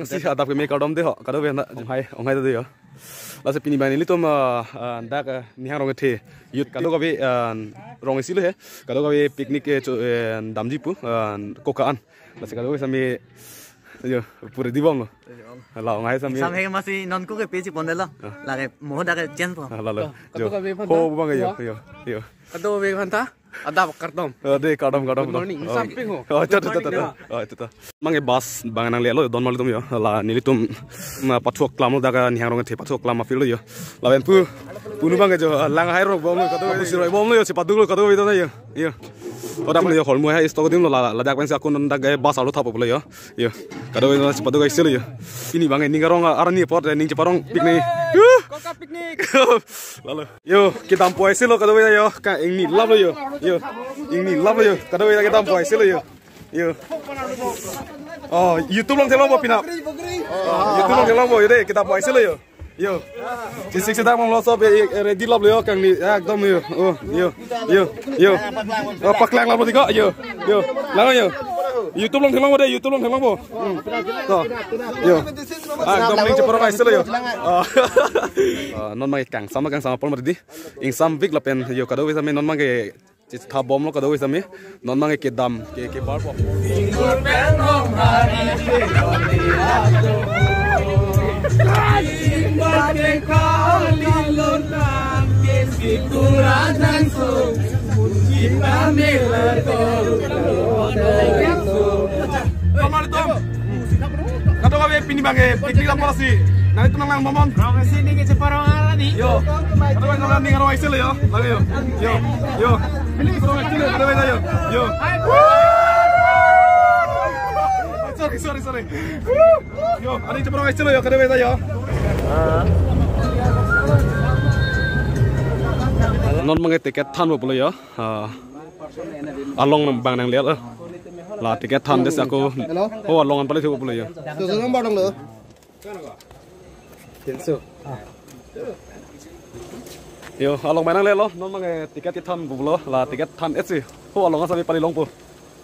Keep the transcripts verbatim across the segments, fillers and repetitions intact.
Si adap keme kardom dei ho, kadokave na, onghai, onghai dei ho. Lasi pini abang nelitum, ah, ah, dak, ah, Nihang Rong Kethe youth kadokave, ah, rong isi lo he, kadokave picnic ke cho, eh, damji pu, ah, koka an. Lasi kadokave sami, yo, pura dibom lo. La onghai sami. Sam he masi non ko ke peji pon lo. Ah. Lake mo dak chance po. Ah, la lo. Yo. Kadokave phanta. Ho, bang yo, yo, yo. Kadokave phanta. Adap kardom. Oh, dei, kardom, kardom, Good morning. Kardom. Samping ho. Oh, ta, ta, ta, ta, ta. Good morning, Oh, ta, ta. Abang ke bus abang nanglelo, don marli atum yo. La nelitum, ma, pathu aklam lo dak Nihang Rong Kethe pathu aklam a-field lo yo. Lapen pu, punu abang ke jo, lang hai rok bom lo, kadokave si roi bom lo yo, si paduk lo, kadokave ta yo. Yo. Oh, dak lo yo, holmoi hai stock adim lo, la, ladak pensi akun dak ke bus arlo thap lo yo. Yo. Kadokave ta si paduk ai selo yo. Pini abang ke ning arong arni apot, eh, ning cheparong picnic. Uh! Koka picnic. La lo. Yo, kedam poi selo kadokave ta yo, ka ingni lap lo yo. Yo, ingni lap lo yo, kadokave ta kedam poi selo yo. Yo. Oh, YouTube along theklongpo pina. Oh, YouTube along theklongpo yo dei, kedam poi selo yo. Yo. Si sik sedang mong lo so be, eh, ready lap lo yo, kangni, ekdom yo. Oh, yo, yo, yo. Oh, paklang lap lo dei ko, yo, yo. Lang yo. YouTube along theklongpo dei, YouTube along theklongpo. Hmm. To. Yo. Ah, ekdom ning cheparong ai selo yo. Ah. Ah, non abang kangsam, kangsam apor mati dei. Ingsamvek lapen yo kadokave sami non abang ke chitha bom lo kadokave sami. Non abang ke kedam ke, ke bar bom. Kadokave pini abang ke picnic lam pala si. Nanglitum nanglang bomnon. Rong isi ning cheparong arni. Yo. Kadokave nang ning arong ai selo yo. Lagi yo. Yo. Yo. Picnic cheparong ai selo yo. Kadokave yo. Yo. Sorry, sorry, sorry. Yo, ani cheparong ai selo yo, kadokave yo. Non abang ke ticket thanpo pulo yo. Ah. Along abang nanglelo. La ticket than dei si ako. Hello? Ho along an pale thupo pulo yo. Tujuh nomor dong lo. Tinso. Yo, along abang nanglelo. Non abang ke ticket kethanpo pulo. La ticket than-et si. Ho along an sami pale longpo.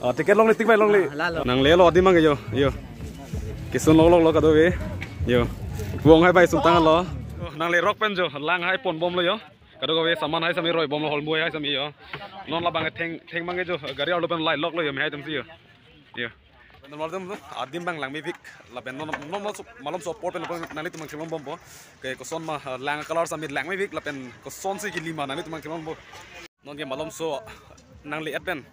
Ah, ticket longle tik bai longle. Ah, la lo. Nanglelo adim abang ke yo. Yo. Kesun longlok lo kadokave. Yo. Bong hai bai sumtang lo. Nangle rok pen jo lang hai pon bom lo yo. Kadokave saman hai sami roi bom lo, holmoi hai sami yo. Non labang ke theng, theng abang ke jo gari arlo pen lai lok lo yo, me hai atum si yo. Yo. Normal atum lo, adim abang langmepik, lapen non, non, non so, malom so apor pen nanglitum nangchelong bompo. Ke koson ma, eh, lang color sami langmepik, lapen kosonsi kili ma nanglitum nangchelong bompo. Non ke malom so nangle-et pen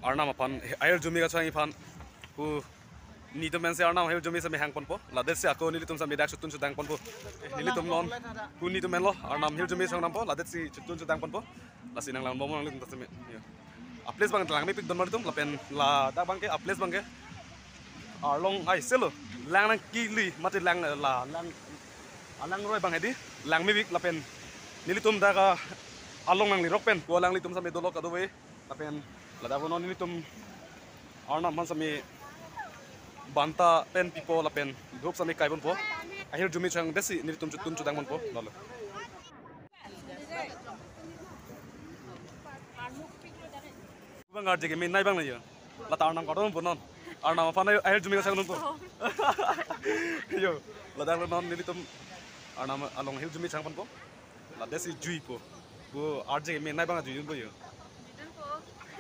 Arnam aphan ahirjume kachehang aphan pu nelitum pensi Arnam ahirjume sami hang ponpo. Ladet si ako nelitum sami dak chotun chodang ponpo. Nelitum non pu nelitum lo Arnam ahirjume chehang ponpo. Ladet si chotun chodang ponpo. Lasi nanglang bomnon nelitum ta sami. Yo. A-place abang langmepik don marli atum lapen ladak abang ke a-place abang ke arlong ai selo. Lang nangkili mate lang la lang alang roi abang hedi langmepik lapen nelitum dak along nanglerok pen ko alanglitum sami dolo kadokave lapen ladak non nelitum Arnam aphan sami banta pen pipo lapen dhup sami kai ponpo. Ahirjume chehangdet si nelitum chotun chodang ponpo. Lalo. Abang arje keme nai abang na yo. Lata Arnam kardom punon. Arnam aphan ahirjume kachehang ponpo. Yo, ladak lo non nelitum Arnam along ahirjume chehang ponpo. Ladet si juipo. Bo arje keme nai abang juijunpo yo.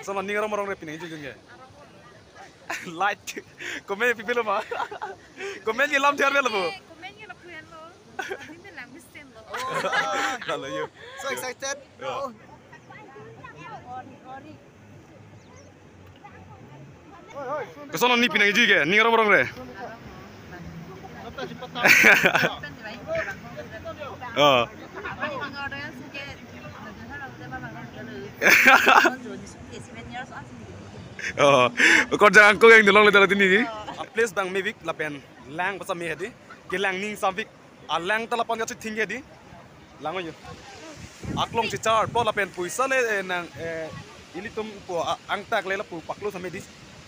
Sama ning arong arong re pine juijun ke. Like, comment pipe lo ma. Comment ke lam thiar lo bo. Comment ke la phuyan lo. Adim pen lang mesen lo. Lalo yo. So excited. Yo. Koson ni pinangji ke, ning arong arong re. Oh. Oh, kor jang ko yang dolong le tadi ni. A-place abang mepik lapen lang pasami hedi. Kelang ning samvek. Alang ta lapu-an kachething hedi. Lang yo. Aklong checharpo lapen poisa le, eh, nang, eh, ilitum pu a-, angtak le lapu paklo sami hedi.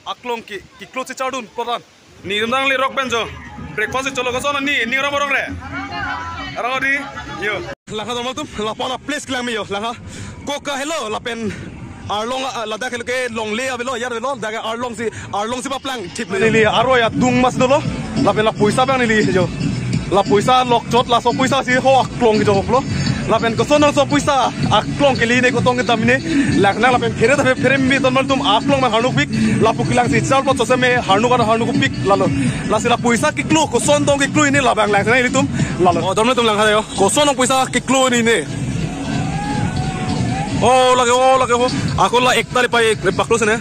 Aklong ke, keklo chechardun koran. Nelitum nanglerok pen jo. Breakfast cholo koson ni, ning arong arong re. Arong hedi. Yo. Langha dong atum, lapu-an a-place kelang me yo. Langha. Koka helo lapen Arlong, ah, ladak ke longle avelo, yar avelo, dak arlong si, arlong si paplang thip neli aro ya dung mas dolo. Lapen la poisa abang neli jo. La poisa lokchot, laso poisa si ho aklong kejok lo. Lapen koson nangso poisa aklong keli ne kotong kedam ne. Lang nang lapen phere ta phere mi ton mal tum aklong ma harnuk pik. Lapu kelang si chal pot soseme harnuk ano harnuk pik lalo. Lasi la poisa kiklo, koson tong kiklo ne labang lang sana ilitum lalo. Oh, ton mal tum lang ha yo. Koson tong poisa kiklo ne ne. Oh, lake, oh, lake, oh. Ako la ekta le pai, le paklo sene.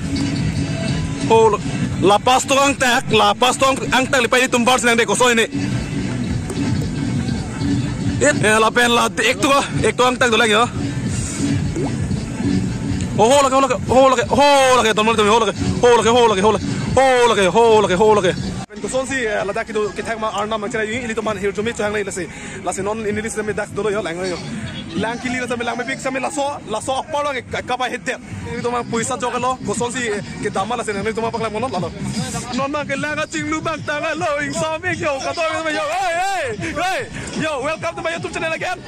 Oh, la, la pas tong angtak, la pas tong angtak le pai tum bar senang de koson ne. Eh, eh, lapen la ek tong, ek tong angtak dolang yo. Oh, ho lake, ho lake, ho lake, ho lake, ton mal tum, ho lake, ho lake, ho lake, ho lake, ho lake, ho lake, ho lake. Lapen kosonsi, eh, ladak kedo kethak ma arnam ma chera ilitum aphan hirjume chohang le lasi. Lasi non neli sitame dak dolo yo, lang yo. Lang kili sitame lang mepik sitame laso, laso apar lang ka-, kapa hedet. Ilitum aphan poisa joklo, kosonsi, eh, kedam ma lasi nelitum aphan paklang monon lalo. Non ma kelang kachinglu bang tanglo, ingsam ik yo, kato yo, hey, hey, hey. Yo, welcome to my YouTube channel again.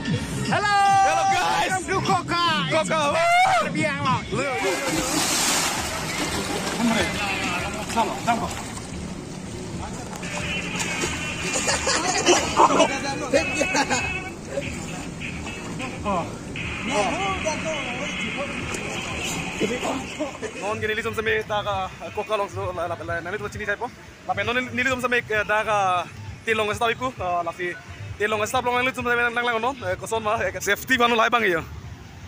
Hello. Hello, guys. Welcome to Koka. Koka. Woo! Karbi Anglong. Non ke nelitum sitame dak, ah, Koka alongsi la, la, la, nanglitum chini chaipo. Lapen non nelitum sitame, eh, dak, ah, tilong stop iku, ah, lasi tilong stop along nelitum sitame nang lang non, eh, koson ma, eh, safety aphan lahai bang yo.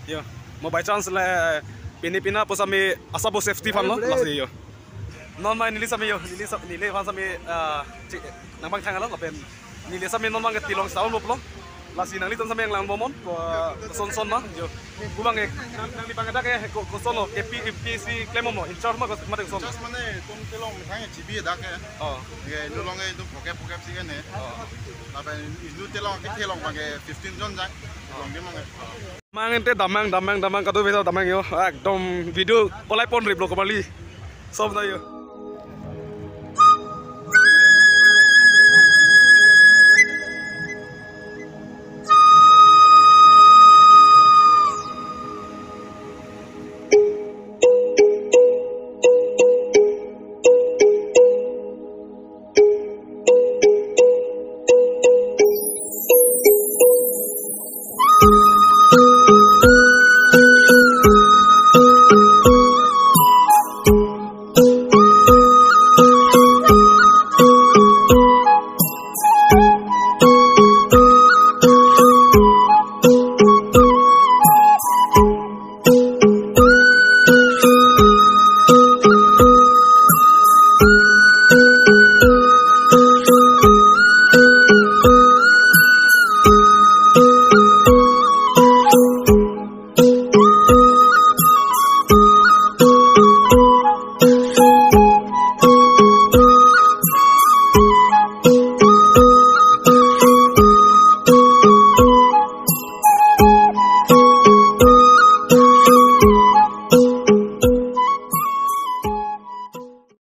Yo, mo by chance le pini pina po sitame asap po safety aphan lo, lasi yo. Non ma neli sitame yo, neli sa-, neli aphan sitame, ah, chi-, nang bang thang alo, lapen neli sitame non bang ke tilong stop lo plo. Lasi nanglitum sitame lang bomnon, ko, koson son ma, yo. Pu bang ke, nang, nangli bang ke dak ke, ko, koson lo, K P, K P C klem bomnon, in charge ma, ko, mate koson. Just mane, tum tilong methang G B dak ke. Oh. Ke, inut along ke, inut pocket, pocket si ke ne. Oh. Lapen inut tilong, ke tilong bang ke fifteen jon jang. Tilong di bang ke. Mang ente damang, damang, damang, kado besa damang yo. Ekdom video kolai pon rip lo kemali. Sob na yo.